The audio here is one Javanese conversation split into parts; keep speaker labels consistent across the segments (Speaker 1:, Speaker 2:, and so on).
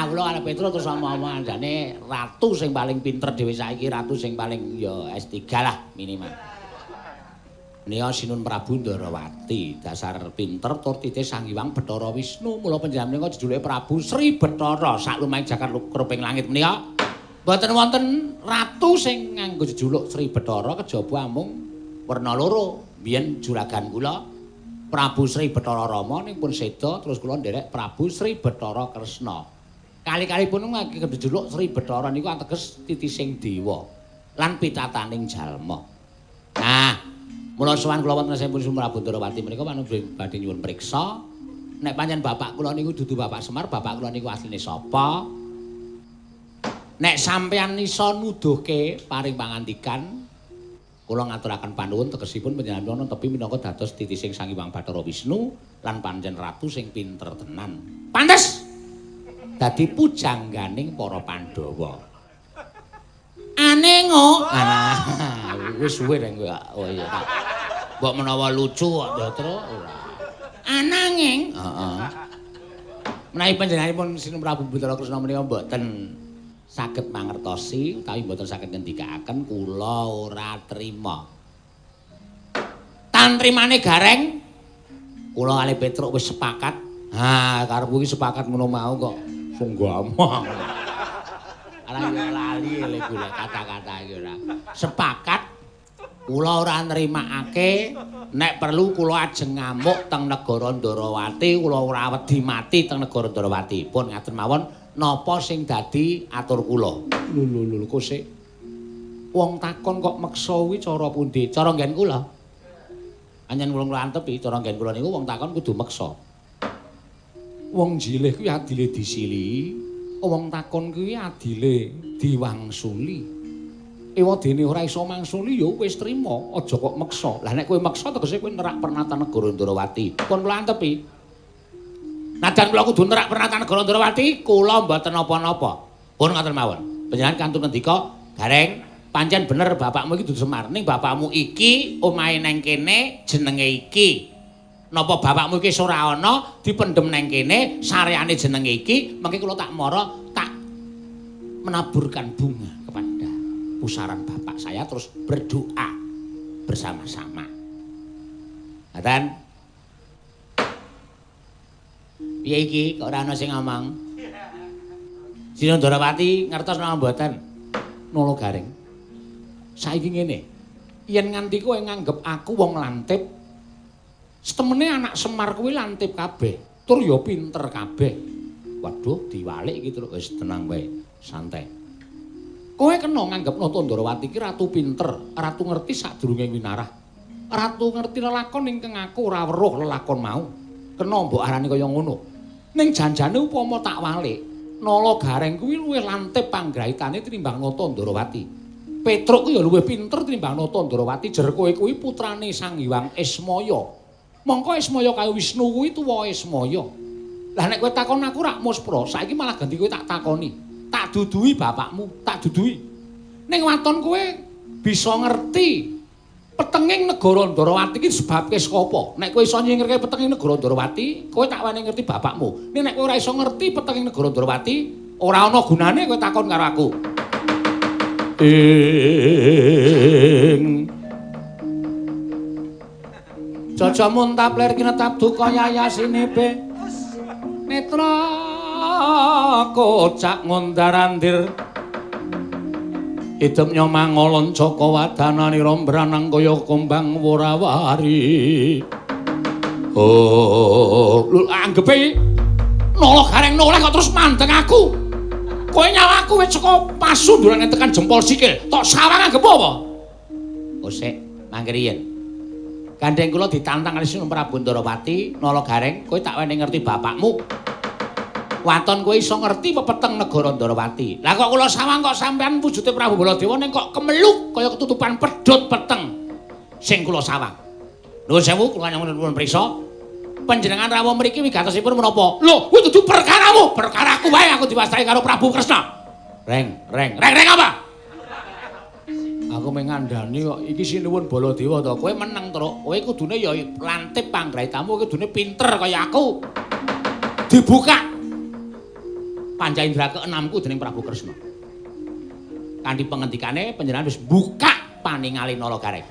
Speaker 1: Kula kalih Petro terus omong-omongan jane ratu sing paling pinter dhewe saiki, ratu sing paling ya S3 lah minimal. Menika Sinun Prabu Ndarawati, dasar pinter tur titih Sang Hyang Bathara Wisnu. Mula panjenengan menika jejuluke Prabu Sri Bathara saklumahing jagat kruping langit menika. Mboten wonten ratu sing nganggo jejuluk Sri Bathara kejaba amung werna loro. Biyen juragan kula Prabu Sri Bathara Rama ning pun seda terus kula nderek Prabu Sri Bathara Kresna. Kali-kalipun ngangge jejuluk Sri Bathara niku ateges titising dewa lan pitataning jalma. Nah, mula sowan kula wonten sampun Prabu Ndarawati menika badhe nyuwun priksa nek pancen bapak kula niku dudu Bapak Semar, bapak kula niku asline sapa? Nek sampeyan iso nuduhke paring pangandikan kula ngaturaken panuwun tegesipun panjenengan nepi minangka dados titising Sang Hyang Bathara Wisnu lan pancen ratu sing pinter tenan. Pantes dadi pujangganing para Pandhawa. Anengo. Ah, wis suwe reng kowe. Oh iya. Mbok menawa lucu kok Datra ora. Ananging, heeh. Menawi panjenenganipun Sinun Prabu Bathara Kresna menika mboten saged mangertosi utawi mboten saged ngendikaaken kula ora trima. Tantrimane Gareng kula kalih Petruk wis sepakat. Ha, karepku iki sepakat ngono mau kok sunggamang. Ora yo lali lek golek kata-kata iki ora. Sepakat kula ora nrimakake nek perlu kula ajeng ngamuk teng negara Ndarawati, kula ora wedi mati teng negara Ndarawati. Pun ngaten mawon napa sing dadi atur kula. Lho lho lho kok sik wong takon kok meksa kuwi cara pundi? Cara nggen kula. Pancen kula antepi cara nggen kula niku wong takon kudu meksa. Wong jilih kuwi adile disilihi, wong takon kuwi adile diwangsuli. Ewadene ora iso mangsuli ya wis trima, aja kok meksa. Lah nek kowe meksa tegese kowe nerak pernatan negara Ndarawati. Pun kula antepi. Najan kula kudu nerak pernatan negara Ndarawati, kula mboten napa-napa. Pun ngoten mawon. Panjenengan kantun ngendika, Gareng, pancen bener bapakmu iki dudu Semar. Ning bapakmu iki omahe nang kene jenenge iki. Napa bapakmu iki ora ana dipendhem nang kene, sareane jenenge iki, mengke kula tak mara tak menaburkan bunga kepada pusaran bapak saya terus berdoa bersama-sama. Ngaten? Piye iki kok ora ana sing ngomong? Sinun Ndarawati ngertos napa mboten? Nolo Gareng. Saiki ngene. Yen nganti kowe nganggep aku wong lantip, setemene anak Semar kuwi lantip kabeh, tur ya pinter kabeh. Waduh, diwalik iki terus wis tenang wae, santai. Kowe kena nganggep Nata Ndarawati iki ratu pinter, ratu ngerti sadurunge winarah. Ratu ngerti lelakon ingkang aku ora weruh lelakon mau. Kena mbok arani kaya ngono. Ning janjane upama tak walik, Nala Gareng kuwi luwih lantip panggraitane tinimbang Nata Ndarawati. Petruk kuwi ya luwih pinter tinimbang Nata Ndarawati. Jer kowe kuwi putrane Sang Hyang Ismaya. Mongko Ismaya kaya Wisnu kuwi tuwa Ismaya. Lah nek kowe takon aku rak muspra, saiki malah ganti kowe tak takoni. Tak duduhi bapakmu, tak duduhi. Ning waton kowe bisa ngerti petenging negara Ndarawati iki disebabke saka apa. Nek kowe iso nyingkirke petenging negara Ndarawati, kowe tak wani ngerti bapakmu. Ning nek kowe ora iso ngerti petenging negara Ndarawati, ora ana gunane kowe takon karo aku. Ing Jaja muntap lir kinetap duka yayasine netra kocak ngundarandir idem nyomangolon caka wadananira mbranang kaya kumbang worawari. Oh, lho anggepe Nala Gareng noleh kok terus mandeng aku. Kowe nyawaku wis saka pasunduran tekan jempol sikil. Tok sawang anggep apa? Oh sik, mangke riyen. Gandeng kula ditantang kali Sinun Prabu Ndarawati, Nala Gareng, kowe tak wenehi ngerti bapakmu. Waton kowe iso ngerti pepeteng negara Ndarawati. Lah kok kula sawang kok sampean wujude Prabu Baladewa ning kok kemeluk kaya ketutupan pedhot peteng sing kula sawang. Nuwun sewu kula nyuwun priksa. Panjenengan rawuh mriki wigatosipun menapa? Lho, kuwi dudu perkaramu, perkaraku wae aku diwastai karo Prabu Kresna. Reng, reng, reng, reng apa? Aku mung ngandani kok iki sinuwun Baladewa to. Kowe meneng, Truk. Kowe kudune ya lantip panggraitamu, kudune pinter kaya aku. Dibuka. Panca indra keenamku dening Prabu Kresna. Kanthi pengendikane panjenengan wis buka paningali Nala Gareng.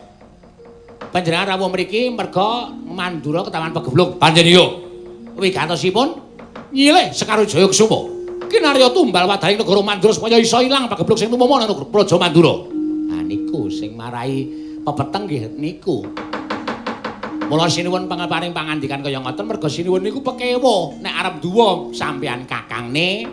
Speaker 1: Panjenengan rawuh mriki merga Mandura ketawan pegeblug. Pancen iya. Wigatosipun nyilih Sekarujaya Kusuma. Kinarya tumbal wadahing negara Mandura supaya iso ilang pegeblug sing tumama nang Praja Mandura. Ha niku sing marai pepeteng nggih niku. Mula sinuwun pangeparing pangandikan kaya ngoten merga sinuwun niku pekewa nek arep duwa sampeyan kakangne.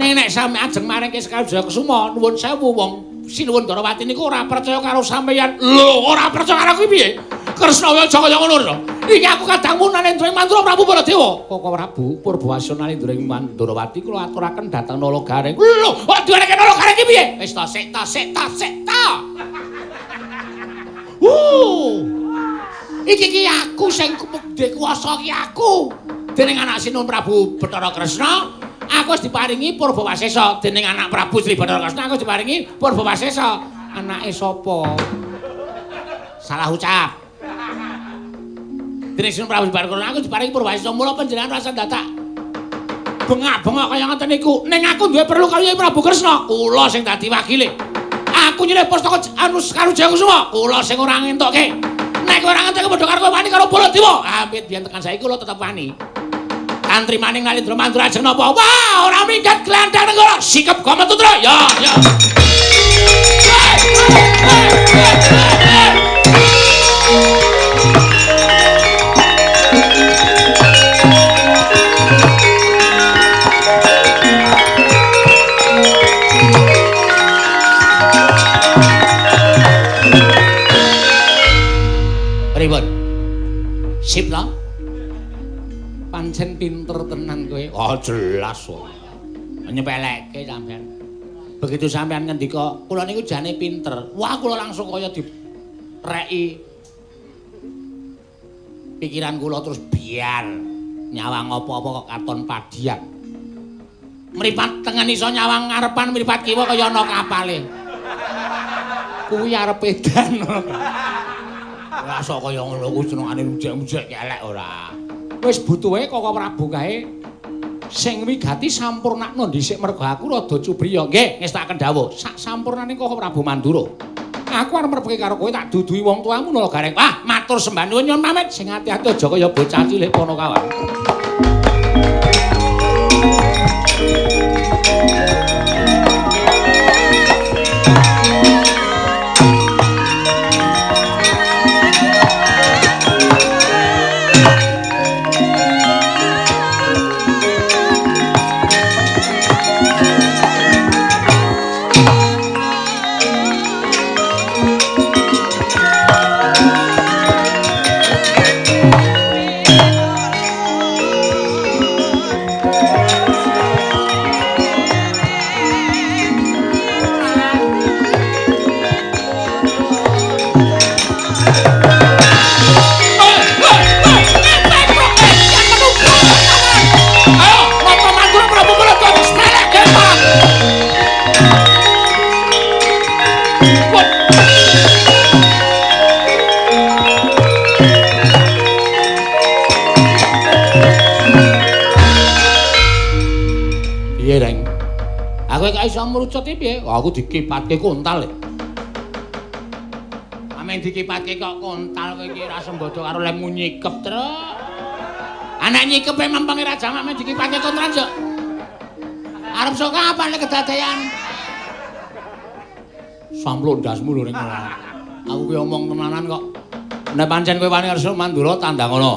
Speaker 1: Ning nek sampeyan ajeng maringke Sekarujaya Kusuma nuwun sewu wong Sinuwun Darawati niku ora percaya karo sampeyan. Lho, ora percaya karo aku piye? Kresna aja kaya ngono lho. Iki aku kadangmu Nalendra ing Mandura Prabu Baladewa. Koko Prabu Purbawasana Nalendra ing Mandurawati kula aturaken dhateng Nala Gareng. Lho, kok diareke Nala Gareng iki piye? Wis ta sik ta sik ta sik ta. Iki ki aku sing kumedhe kuwasa ki aku. Dening anak Sinuwun Prabu Bathara Kresna, aku wis diparingi Purbawasesa. Dening anak Prabu Sri Bathara Kresna aku diparingi Purbawasesa. Anake sapa? Salah ucap. Dening Sinuwun Prabu Bathara Kresna aku diparingi Purbawasesa. Mula panjenengan rasa dadak bengak-bengok kaya ngoten niku. Ning aku duwe perlu karo Prabu Kresna. Kula sing dadi wakile. Aku nyilih pustaka anu Sekarujaya Kusuma. Kula sing ora ngentokke. Nek ora ngentokke padha karo kowe wani karo Baladewa. Amit biyen tekan saiki kula tetep wani. Tantri maning Nalendra Mandura ajeng napa? Wah, ora minggat glandang negara. Sikep Gametutra. Ya, ya. Pripun? Sip ta? Pancen pinter tenan kowe. Oh, jelas kok. Nyepeleke sampean. Begitu sampean ngendika, kula niku jane pinter. Wah, kula langsung kaya direki. Pikiran kula terus biar nyawang apa-apa kok katon padian. Mripat tengen iso nyawang ngarepan, mripat kiwa kaya ana kapale. Kuwi arep edan. Ora sok kaya ngono kuwi senengane ujek-ujek elek ora. Wis butuhe Koko Prabu kae sing wigati sampurnakno dhisik merga aku rada cubriya. Nggih, ngestakaken dawuh. Sak sampurnane Koko Prabu Mandura. Aku arep mrepeke karo kowe tak duduhi wong tuamu Nala Gareng. Wah, matur sembah nuwun nyuwun pamit. Sing ati-ati aja kaya bocah cilik Panakawan. Iso mrucut iki piye? Aku dikipatke kontal. Amen dikipatke kok kontal kowe iki ora sembodo karo lemu nyikep, Truk. Anak nyikepe mempenge raja mak men dikipatke kontal yo. Arep sok kapan lek kedadean? Sampluk ndasmu lho ning. Aku ki omong tenanan kok. Nek pancen kowe wani arep Mandura tandang ngono.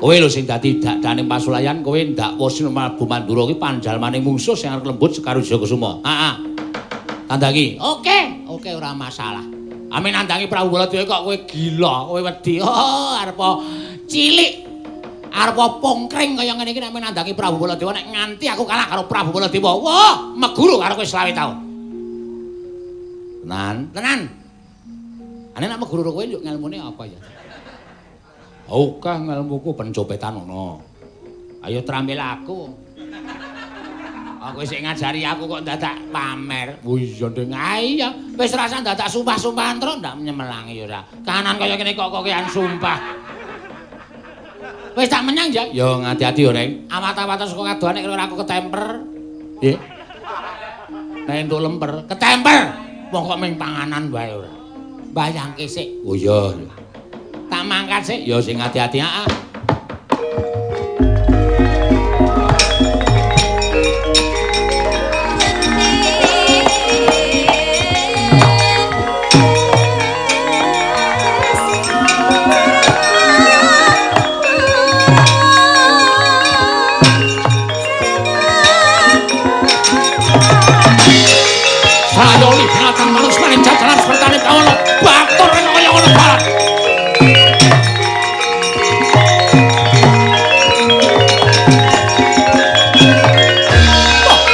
Speaker 1: Kowe lho sing dadi dakdane pasulayan, kowe ndakwa Sinuwun Prabu Mandura ki panjalmane mungsuh sing arep lembut Sekarujaya Kusuma. Heeh. Tandangi. Oke, oke ora masalah. Amin nandangi Prabu Baladewa kok kowe gila, kowe wedi. Oh, arep cilik. Arep pongkring kaya ngene iki nek nandangi Prabu Baladewa nek nganti aku kalah karo Prabu Baladewa. Wah, meguru karo kowe 25 taun. Tenan, tenan. Ane nek meguru kowe yo ngelmune apa ya? Oke ngelmuku pencopetan ana. Ayo trampil aku. Aku sik ngajari aku kok dadak pamer. Oh iya ndeng. Iya, wis rasa dadak sumpah-sumpahan terus ndak nyemelangi ya ora. Kanan kaya kene kok kokean sumpah. Wis tak menyang ya. Ya ngati-ati yo, Reng. Awat-awatan saka kadohan nek ora aku ketemper. Nggih. Nek entuk lemper, ketemper. Wong kok ming panganan wae ora. Bayangke sik. Oh iya. Tak mangkat sik. Ya sing ati-ati ah. Sayoli binatang manus maning jajaran sepertane kawono batur kaya ngono barat.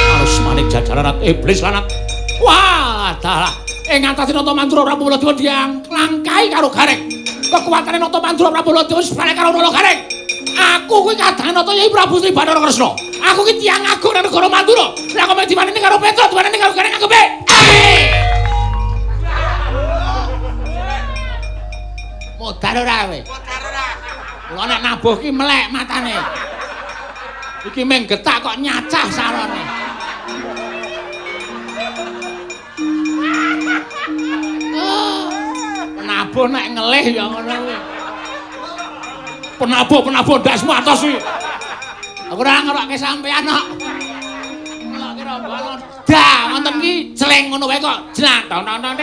Speaker 1: Manus maning jajaran iblis lanang. Wah, dalah ing atase Nata Mandura Prabu Baladewa diangklangkai karo Gareng. Kekuatane Nata Mandura Prabu Baladewa sebalik karo Nala Gareng. Aku kuwi kadang Nata Yai Prabu Sri Bathara Kresna. Aku ki tiyang agung nang negara Mandura. Lah kok diwaneni karo Petruk, diwaneni karo Gareng aku be. Modar ora kowe? Modar ora. Kula nek nabuh ki melek matane. Iki mung getak kok nyacah sarone. Penabuh nek ngelih ya ngono kuwi. Penabuh-penabuh ndasmu atos kuwi. Aku ora ngerokke sampean kok. Ngerokke rombongan. Dah, wonten ki celeng ngono wae kok. Jelang tong tong tong.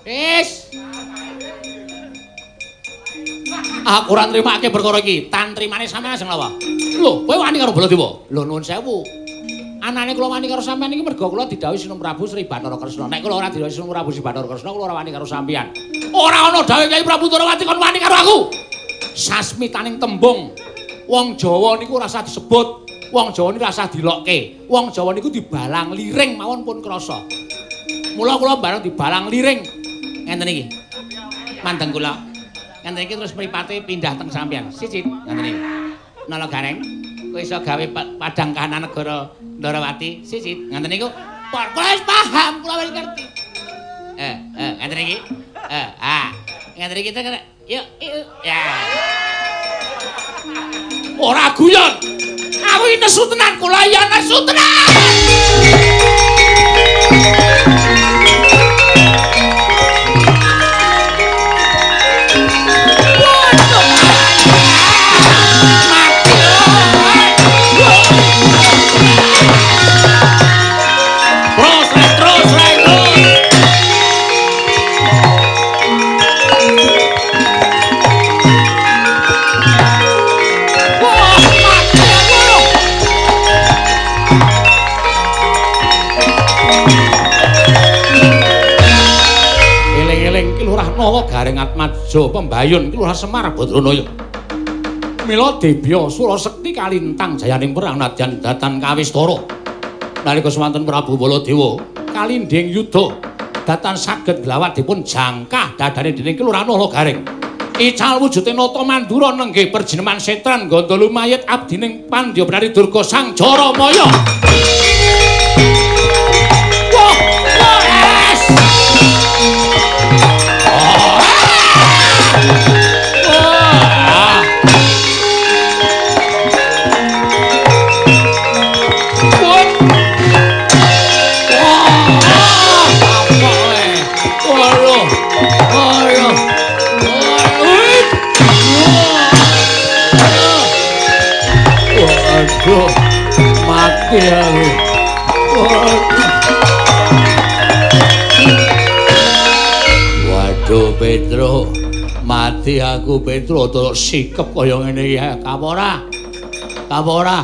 Speaker 1: Wis. Aku ora nrimake perkara iki. Tantrimane sampean sing lawa. Lho, kowe wani karo Baladewa? Lho nuwun sewu. Anane kula wani karo sampean iki mergo kula didhawuhi Sinung Prabu Sri Bathara Kresna. Nek kula ora didhawuhi Sinung Prabu Sri Bathara Kresna, kula ora wani karo sampean. Ora ana dawuhe Kyai Prabu Ndorowati kon wani karo aku. Sasmitaning tembung wong Jawa niku ora usah disebut, wong Jawa niku ora usah dilokke. Wong Jawa niku dibalang liring mawon pun krasa. Mula kula bareng dibalang liring ngenten iki. Mandeng kula. Ngenten iki terus mripate pindah teng sampean. Siji ngenten iki. Nala Gareng, kowe iso gawe padang kahanan negara Ndorowati. Siji ngenten niku. Kula wis paham, kula wis ngerti. Ngenten iki. Ngenten iki yuk, yuk. Ya. Ora guyon. Aku iki nesu tenan, kula ya nesu tenan. Gareng Atmaja Pembayun Ki Lurah Semar Badranaya. Mila Debya Surasekti kalintang jayaning perang nadyan datan kawistara. Nalika semanten Prabu Baladewa kalindhing yuda datan saged glawat dipun jangkah dadane dening Ki Lurah Nala Gareng. Ical wujude Nata Mandura nenggih perjineman setran gandha lumayit abdining Pandya Benari Durga Sang Jaramaya. Wah, wah, es. Waduh, mati aku. Waduh, Petro, mati aku Petro, terus sikep kaya ngene iki. Kapok ora? Kapok ora?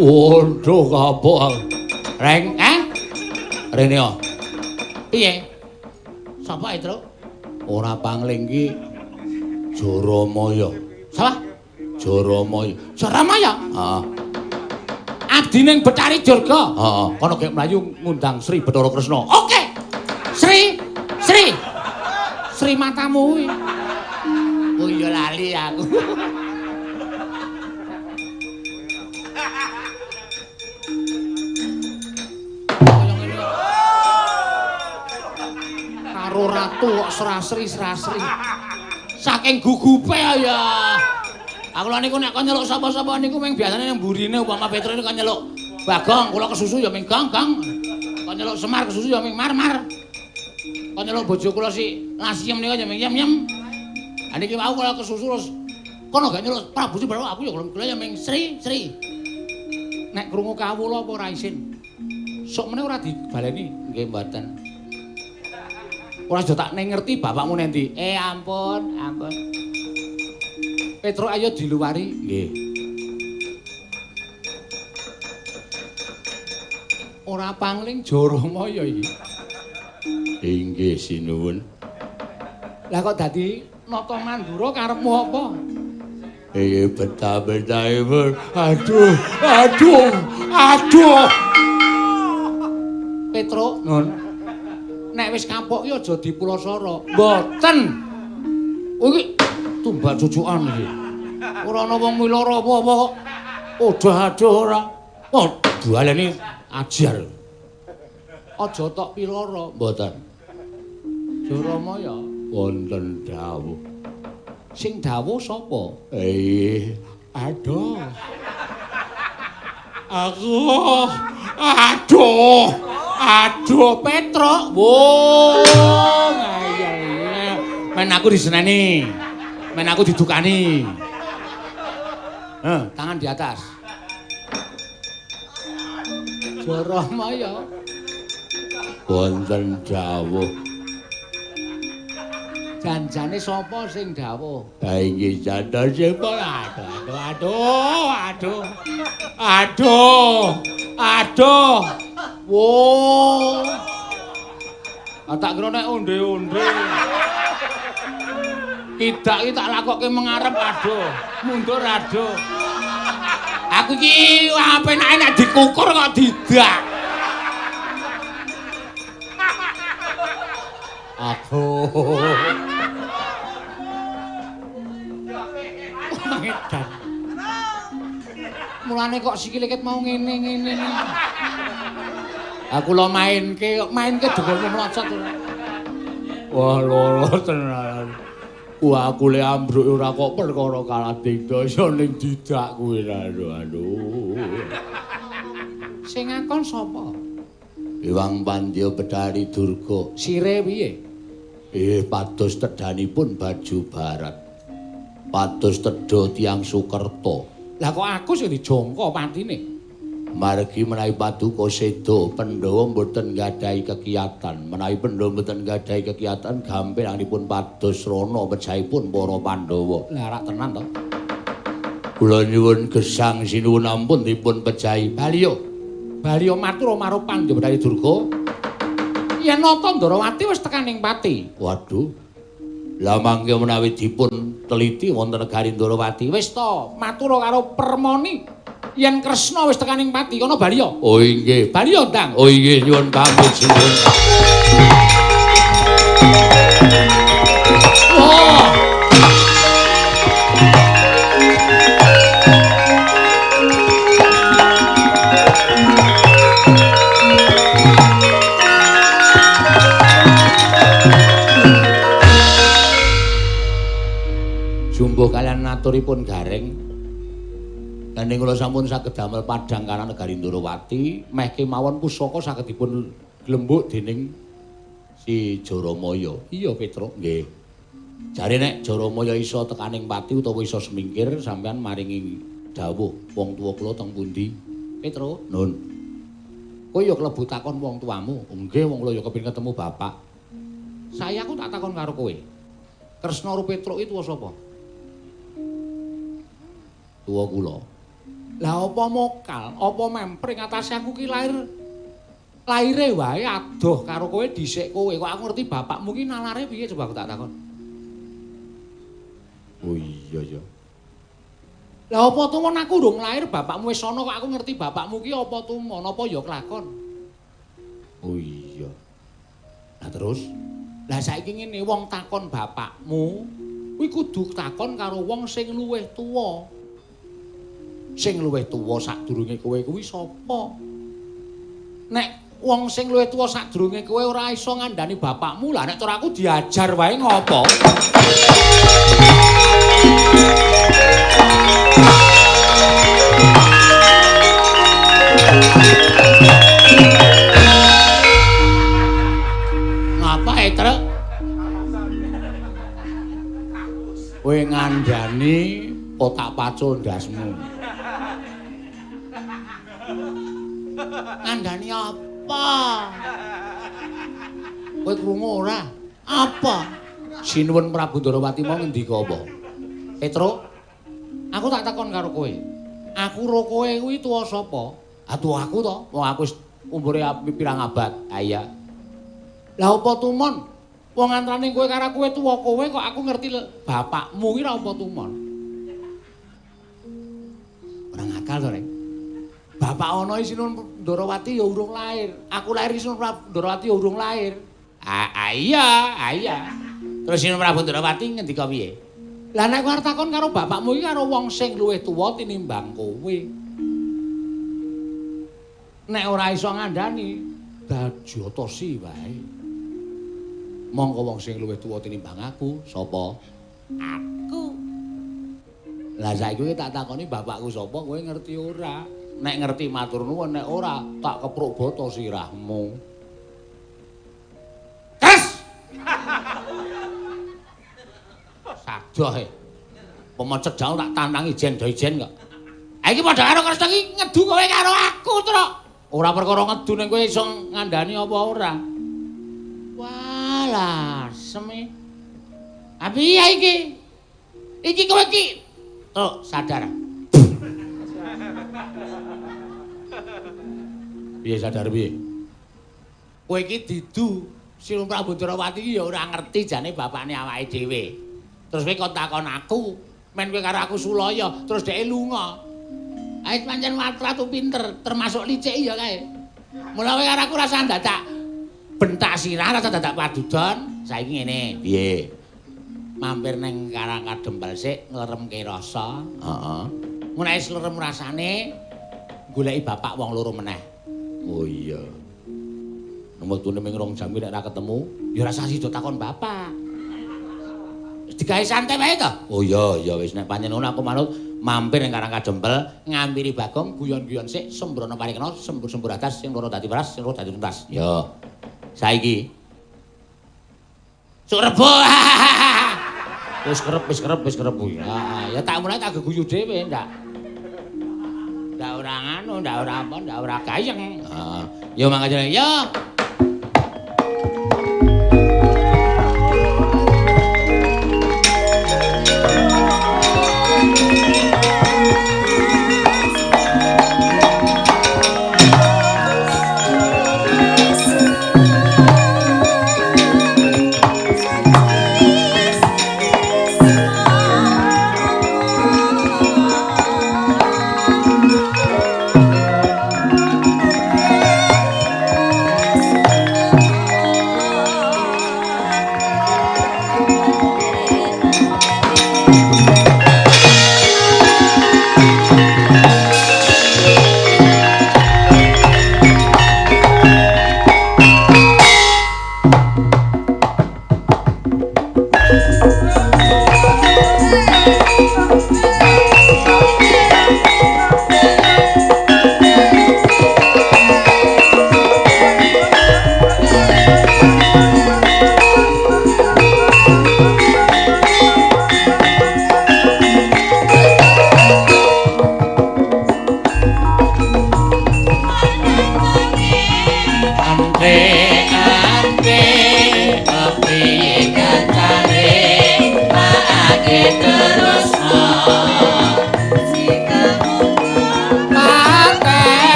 Speaker 1: Waduh, kapok aku. Reng, eh? Rene yo. Piye? Sapa Petro? Ora pangling iki Jaramaya. Sapa? Jaramaya. Jaramaya? Heeh. Abdining Bathari Durga. Heeh. Kono gek mlayu ngundang Sri Bathara Kresna. Oke. Sri, Sri. Sri matamu kuwi. Oh iya lali aku. Karo ratu kok serasri-serasri. Saking gugupe ya. Aku lha niku nek kon nyeluk sapa-sapa niku ming biasane nang mburine umpama Petruk niku kon nyeluk Bagong, kula kesusu ya ming Gong, Gong. Kon nyeluk Semar kesusu ya ming Mar, Mar. Kon nyeluk bojo kula si Lasiem niku ya ming Yem, Yem. Ha niki wau kula kesusu terus kono gak nyeluk Prabu Sri aku ya kula ya ming Sri, Sri. Nek krungu kawula apa ora isin? Sok meneh ora dibaleni. Nggih mboten. Ora aja tak ngerti bapakmu nendi. Ampun, ampun. Petruk ayo diluwari. Nggih. Ora pangling Jaramaya iki.
Speaker 2: Inggih sinuwun.
Speaker 1: Lah kok dadi nata mandura karepmu apa?
Speaker 2: Betah-betahipun. Aduh, aduh, aduh.
Speaker 1: Petruk, nun. Nek wis kapok ki aja dipulasara. Mboten. Oh iki tumbak cucukan iki. Ora ana wong milara apa-apa kok. Odah-adoh ora. Oh, baleni ajar. Aja tok pilara.
Speaker 2: Mboten.
Speaker 1: Jaramaya
Speaker 2: wonten dawuh.
Speaker 1: Sing dawuh sapa?
Speaker 2: Aduh. Aku aduh.
Speaker 1: Aduh Petruk. Wo, ngayal. Men aku diseneni. Men aku didukani. Tangan di atas. Jaramaya
Speaker 2: wonten dawuh.
Speaker 1: Janjane sapa sing dawuh?
Speaker 2: Ha inggih jandosipun.
Speaker 1: Aduh, aduh, aduh. Aduh. Aduh. Wo. Ah tak kira nek onde-onde. Kidak iki tak lakokke mengarep aduh, mundur aduh. Aku iki apenake nek dikukur kok didak. Aduh. Edan. Mulane kok sikile ket mau ngene-ngene. Aku lho mainke, mainke dengkulmu mlocot.
Speaker 2: Wah, loro tenan. Wah, aku le ambruk ora kok perkara kalading dasa ning didak kuwi. Aduh, aduh.
Speaker 1: Sing ngakon sapa?
Speaker 2: Ewang Pandya Betari Durga.
Speaker 1: Sire piye?
Speaker 2: Pados tedhanipun baju barat. Pados tedha tiyang Sukerta.
Speaker 1: Lah kok aku sing dijangka patine?
Speaker 2: Margi menawi paduka seda Pandhawa mboten nggadahi kekiyatan. Menawi Pandhawa mboten nggadahi kekiyatan gampiranipun pados rana pejahipun para Pandhawa.
Speaker 1: Lah rak tenan to.
Speaker 2: Kula nyuwun gesang sinuwun ampun dipun pejahi.
Speaker 1: Baliyo. Baliyo matur marang Pandya Betari Durga. Yen nata Ndarawati wis tekan ing pati.
Speaker 2: Waduh. Lah mangke menawi dipun teliti wonten negari Ndarawati.
Speaker 1: Wis to, matur karo Permoni. Yen Kresna wis tekan ing pati kono baliyo.
Speaker 2: Oh inggih.
Speaker 1: Baliyo ndang.
Speaker 2: Oh inggih nyuwun pamit sinuwun.
Speaker 1: Oh.
Speaker 2: Jumbuh kalian aturipun Gareng. Nanging kula sampun saged damel padhang kanan negari Ndarawati, meh kemawon pusaka saged dipun glembuk dening si Jaramaya.
Speaker 1: Iya, Petruk.
Speaker 2: Nggih. Jare nek Jaramaya iso tekaning pati utawa iso semingkir, sampean maringi dawuh wong tuwa kula teng pundi?
Speaker 1: Petruk,
Speaker 2: nun.
Speaker 1: Kowe ya klebu takon wong tuamu.
Speaker 2: Nggih, wong kula ya kepengin ketemu bapak.
Speaker 1: Saya aku tak takon karo kowe. Kresna karo Petruk itu sapa?
Speaker 2: Tuwa kula.
Speaker 1: Lah apa mokal, apa mempring atase aku ki lair laire wae adoh karo kowe dhisik kowe. Kok aku ngerti bapakmu ki nalare piye coba aku tak takon.
Speaker 2: Oh iya ya.
Speaker 1: Lah apa tumon aku urung lair bapakmu wis ana kok aku ngerti bapakmu ki apa tumon apa ya kelakon.
Speaker 2: Oh iya. Lah terus?
Speaker 1: Lah saiki ngene wong takon bapakmu kuwi kudu takon karo wong sing luwih tuwa. Sing luwih tuwa sadurunge kowe kuwi sapa? Nek wong sing luwih tuwa sadurunge kowe ora iso ngandani bapakmu, lah nek cara aku diajar wae ngopo? Otak pacul ndasmu. Ngandani apa? Kowe krungu ora? Apa? Sinuwun Prabu Ndarawati mau ngendika apa? Petruk, aku tak takon karo kowe. Aku ro kowe kuwi tuwa sapa? Ah tuwa aku to, wong aku wis umure pirang abad. Ha iya. Lah apa tumon? Wong antrane kowe karo kowe tuwa kowe kok aku ngerti bapakmu kuwi ra apa tumon. Ora ngakal to, Rek. Bapak ana Sinuwun Ndarawati ya urung lahir. Aku lahir Sinuwun Prabu Ndarawati ya urung lahir. Ah iya, iya. Terus Sinuwun Prabu Ndarawati ngendika piye? Lah nek kowe arep takon karo bapakmu iki karo wong sing luwih tuwa tinimbang kowe. Nek ora iso ngandani, dajotosi wae. Mongko wong sing luwih tuwa tinimbang aku, sapa? Aku. Lah saiki kowe tak takoni bapakku sapa, kowe ngerti ora? Nek ngerti matur nuwun, nek ora tak kepruk boto sirahmu. Kes! Sadoh e. Pemecet jauh tak tantangi jen do ijen kok. Ha iki padha karo Kresna iki ngedu kowe karo aku, Truk. Ora perkara ngedu ning kowe iso ngandani apa ora. Walah, seme. Ha piye iki? Iki kowe iki. Truk, sadar. Piye sadar piye? Kowe iki didu Sinuwun Prabu Ndarawati iki ya ora ngerti jane bapakne awake dhewe. Terus kowe kon takon aku, men kowe karo aku sulaya, terus dheke lunga. Ae pancen watra tu pinter, termasuk licik ya kae. Mula kowe karo aku rasa dadak bentak sirah, rasa dadak padudon. Saiki ngene, piye? Mampir neng Karang Kadempel sik ngleremke rasa. Heeh. Mun nek wis lerem rasane goleki bapak wong loro meneh. Oh iya. Wektune ming 2 jam nek ora ketemu, ya ora sah sida takon bapak. Wis digawe santai wae to. Oh iya, ya wis nek pancen ngono aku manut mampir ning Karang Kadempel, ngampiri Bagong guyon-guyon sik sembrono parikena sembur-sembur atas sing loro dadi waras, sing loro dadi tuntas. Ya. Saiki. Suk rebo. Wis kerep, wis kerep, wis kerep kuwi. Heeh, ya tak mulai tak geguyu dhewe ndak. Ndak ora nganu, ndak ora apa, ndak ora gayeng. Heeh. Ya mangkane ya.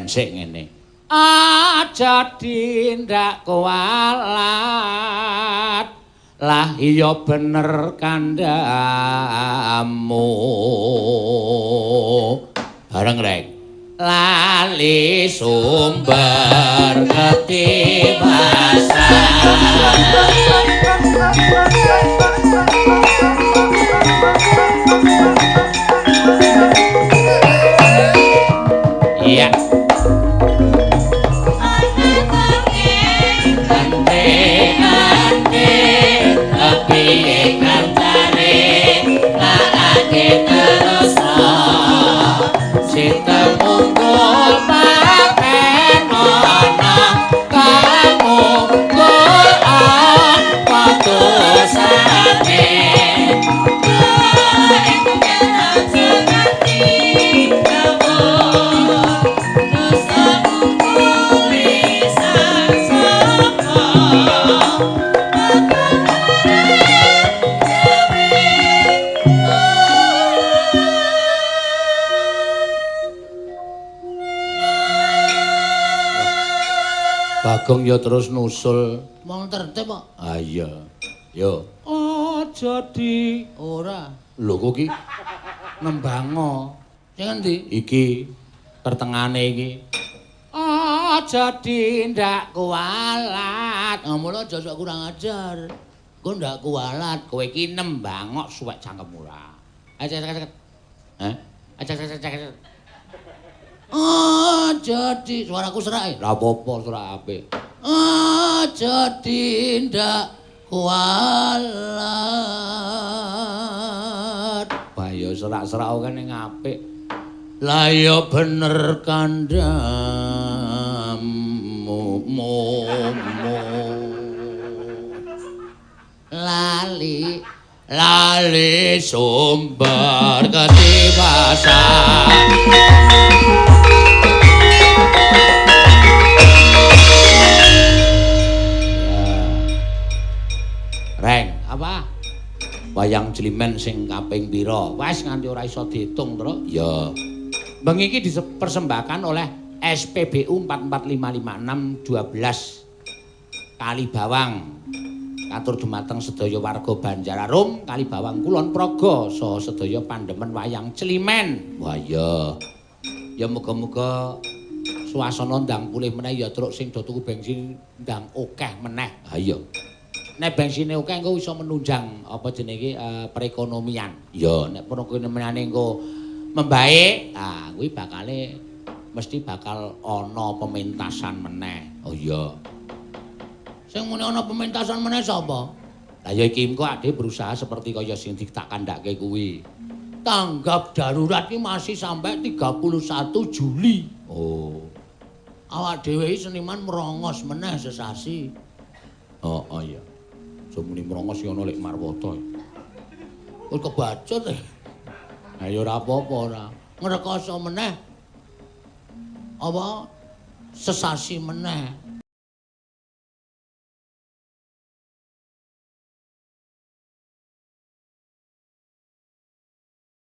Speaker 1: Sik ngene. Aja tindak kualat. Lah iya bener kandhamu. Bareng rek. Lali sumber ketibasan. diterusno sitemungkul paten ana kamunggul apa dosane. Bagong ya terus nusul. Wong tertib kok. Ah iya. Yo. Aja di ora. Lho kok iki nembango. Sing endi? Iki pertengane iki. Aja di ndak kualat. Ngono aja sok kurang ajar. Engko ndak kualat, kowe iki nembangok suwek cangkem ora. Aja aja. Hah? Aja aja aja. Aja di suaraku serak. Ora apa-apa serak apik. Aja di ndak kualat. Wah ya serak-serak kan ning apik. Lah ya bener kandhamu momo. Lali lali sumber ketibasan. Reng, apa? Wayang Jlimen sing kaping pira? Wes nganti ora iso diitung, Tru. Ya. Bengi iki dipersembahkan oleh SPBU 44556 12 Kalibawang. Katur dumateng sedaya warga Banjararum, Kalibawang Kulon Progo, saha sedaya pandemen wayang Jlimen. Wah iya. Ya muga-muga suasana ndang pulih meneh ya, Truk, sing do tuku bensin ndang akeh meneh. Ha iya. Nek bensine akeh engko iso menunjang apa jenenge perekonomian. Ya, nek perekonomiane engko membaik, ah kuwi bakale mesti bakal ana pementasan meneh. Oh iya. Sing muni ana pementasan meneh sapa? Lah ya iki engko ade berusaha seperti kaya sing tak kandhake kuwi. Tanggap darurat iki masih sampai 31 Juli. Oh. Awak dhewe iki seniman merongos meneh sesasi. Oh, oh iya. Muni merongos ya ana lek marwata. Wis kebacut. Ha ya ora apa-apa ora. Ngrekoso meneh. Apa sesasi meneh.